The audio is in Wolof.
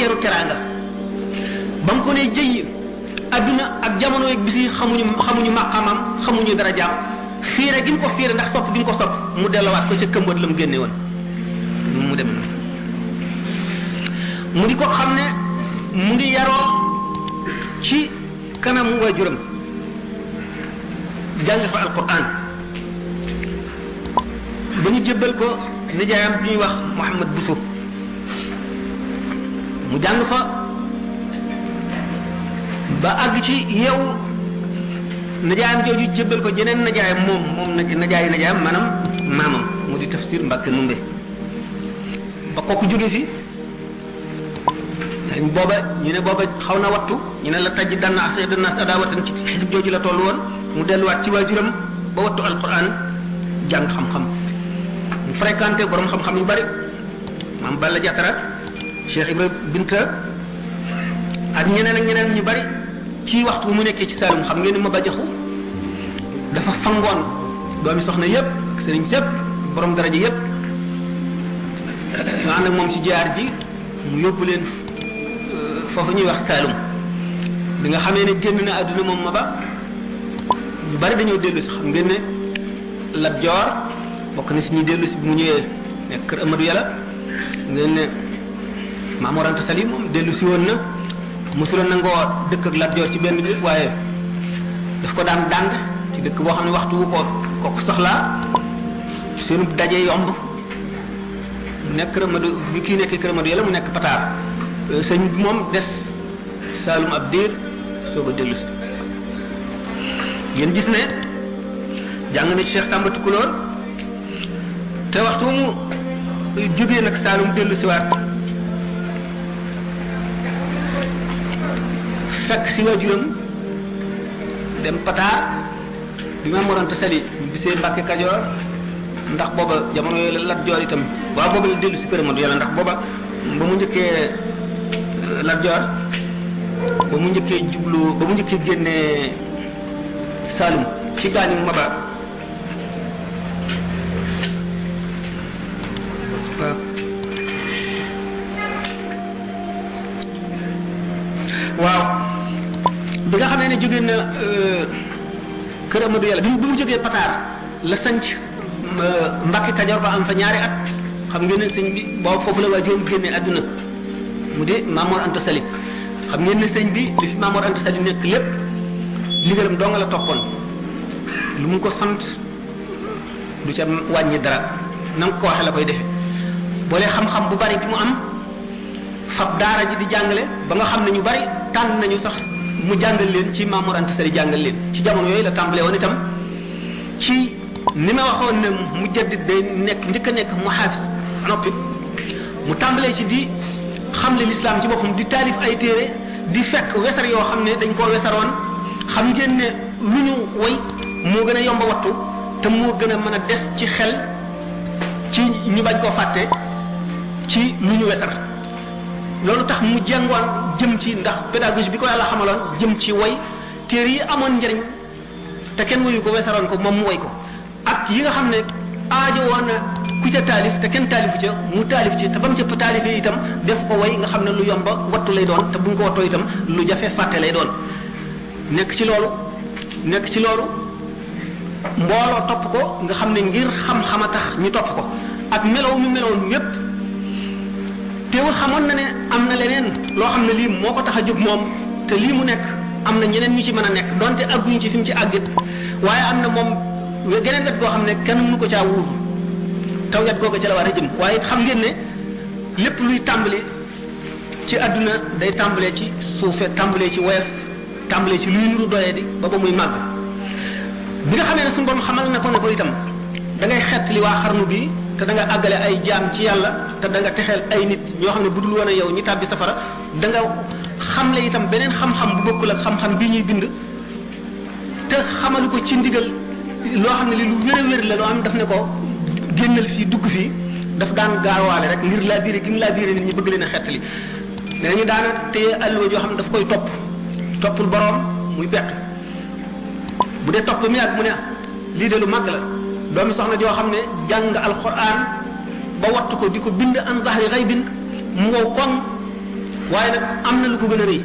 weeru teraanga ba mu ko ne jëy adduna ak jamono yeeg bis yi xamuñu maqamam xamuñu dara jaam fiire gi mu ko fiire ndax sopp gi mu ko sopp mu delluwaat ko ca këmbat la mu génne woon mu dem mu di ko xam ne mu ngi yaroo ci kanamu waajuram jàng fa alquran ba ñu jébbal ko nijaayam bi ñuy wax Mouhamad Bousso mu jàng fa ba àgg ci yeewu nijaayam jooju jébbal ko jeneen nijaayam moom nijaayam maanaam maamam mu di Tafsir Mbàkke Numbe ba kooku jóge fi booba ñu ne booba xaw na wattu ñu ne la taj danna asad nas adawatan ci xisib jooju la toll woon mu delluwaat ci waajuram ba wattu alquran jàng xam-xam mu fréquenté borom xam-xam yu bari maam Balla Jatara Cheikh Ibra Binta ak ñeneen ñu bari ci waxtu bu mu nekkee ci Saalum xam ngeen ni ma ba jaxu dafa fangoon doomi soxna yépp ak sëriñ sépp borom daraja yépp ñu ànd ak moom ci jaar ji mu yóbbu leen foofu ñuy wax Saalum bi nga xamee ne génn na àdduna moom ma ba ñu bari dañoo dellu si xam ngeen ne Lat Joor bokk na si ñuy dellu si bi mu ñëwee nekk kër Amadou Yàlla ngeen ne Maam Mor Anta Sali moom dellu si woon na mosula nangoo dëkk ak Lat Joor ci benn bi waaye daf ko daan dànd ci dëkk boo xam ne waxtu wu ko kooku soxlaa seenu daje yomb mu nekk kër Amadou bi kii nekkee kër Amadou Yàlla mu nekk Pataar sëñ bi moom des Saalum ab diir soog a dellu si yéen gis ne jàng na ci Cheikh Samba Tukulóor te waxtu mu jógee nag Saalum dellu si waat fekk si waajuram dem Pataar bi Maam Mor Anta Sali ñu gisee Mbàkke Kajoor ndax booba jamono yooyu la Lat Joor itam waaw booba la dellu si kër Amadou Yàlla ndax booba ba mu njëkkee Lat Joor ba mu njëkkee génnee Saalum ci gaani Maba waaw bi nga xamee ne jógee na kër Amadou Yàlla bi mu jógee Pataar la sanc Mbàkke Kajoor ba am fa ñaari at xam ngeen ne sëñ bi boobu foofu la waajuram génne àdduna mu di Maam Mor Anta Sali xam ngeen ne sëñ bi li fi Maam Mor Anta Sali nekk lépp liggéeyam doo nga la toppoon lu mu ko sant du ca wàññi dara na nga ko waxee la koy defe boole xam-xam bu bari bi mu am fab daara ji di jàngale ba nga xam ne ñu bari tànn nañu sax mu jàngal leen ci Maam Mor Anta Sali jàngal leen ci jamono yooyu la tàmbalee woon itam ci ni ma waxoon ne mu jaddit day nekk njëkk a nekk mu xaafis noppi mu tàmbalee ci di xamle lislaam ci boppam di taalif ay téere di fekk wesar yoo xam ne dañ koo wesaroon xam ngeen ne lu ñu woy moo gën a yomba wattu te moo gën a mën a des ci xel ci ñu bañ koo fàtte ci lu ñu wesar loolu tax mu jàngoon jëm ci ndax pédagogie bi ko yàlla xamaloon jëm ci woy téere yi amoon njëriñ te kenn woyu ko wesaroon ko moom mu woy ko ak yi nga xam ne aajo woon na ku ca taalif te kenn taalifu ca mu taalif ci te ba mu ca taalifee itam def ko woy nga xam ne lu yomba wattu lay doon te bu ñu ko wattoo itam lu jafe fàtte lay doon nekk ci loolu mbooloo topp ko nga xam ne ngir xam-xam a tax ñu topp ko ak melow mu melow ñépp teewul xamoon na ne am na leneen loo xam ne lii moo ko tax a jóg moom te lii mu nekk am na ñeneen ñu ci mën a nekk donte àgguñu ci fi mu ci àggit waaye am na moom geneen wet goo xam ne kenn mënu ko caa wuur taw wet googu ci la war a jëm waaye xam ngeen ne lépp luy tàmbali ci àdduna day tàmbalee ci suufe tàmbalee ci woyof tàmbalee ci luy nuru doyee di ba muy màgg bi nga xamee ne suñu borom xamal na ko ne ko itam da ngay xettali waa xarnu bi te da nga àggale ay jaam ci yàlla te da nga texeel ay nit ñoo xam ne budul woon a yow ñi tàbbi safara da nga xamle itam beneen xam-xam bu bokkul ak xam-xam bii ñuy bind te xamalu ko ci ndigal loo xam ne li lu wér la loo xam ne daf ne ko génnal fii dugg fii daf daan gaawaale rek ngir laa biire gi mu laa biire nit ñi bëgg leen a xettali nee nañu daana téye alluwa joo xam ne daf koy toppul boroom muy bett bu dee topp mi ak mu ne lii de lu màgg la doomi soxna joo xam ne jàng alquran ba wattu ko di ko bind an zahri ghaybin mu wow koŋ waaye nag am na lu ko gën a rëy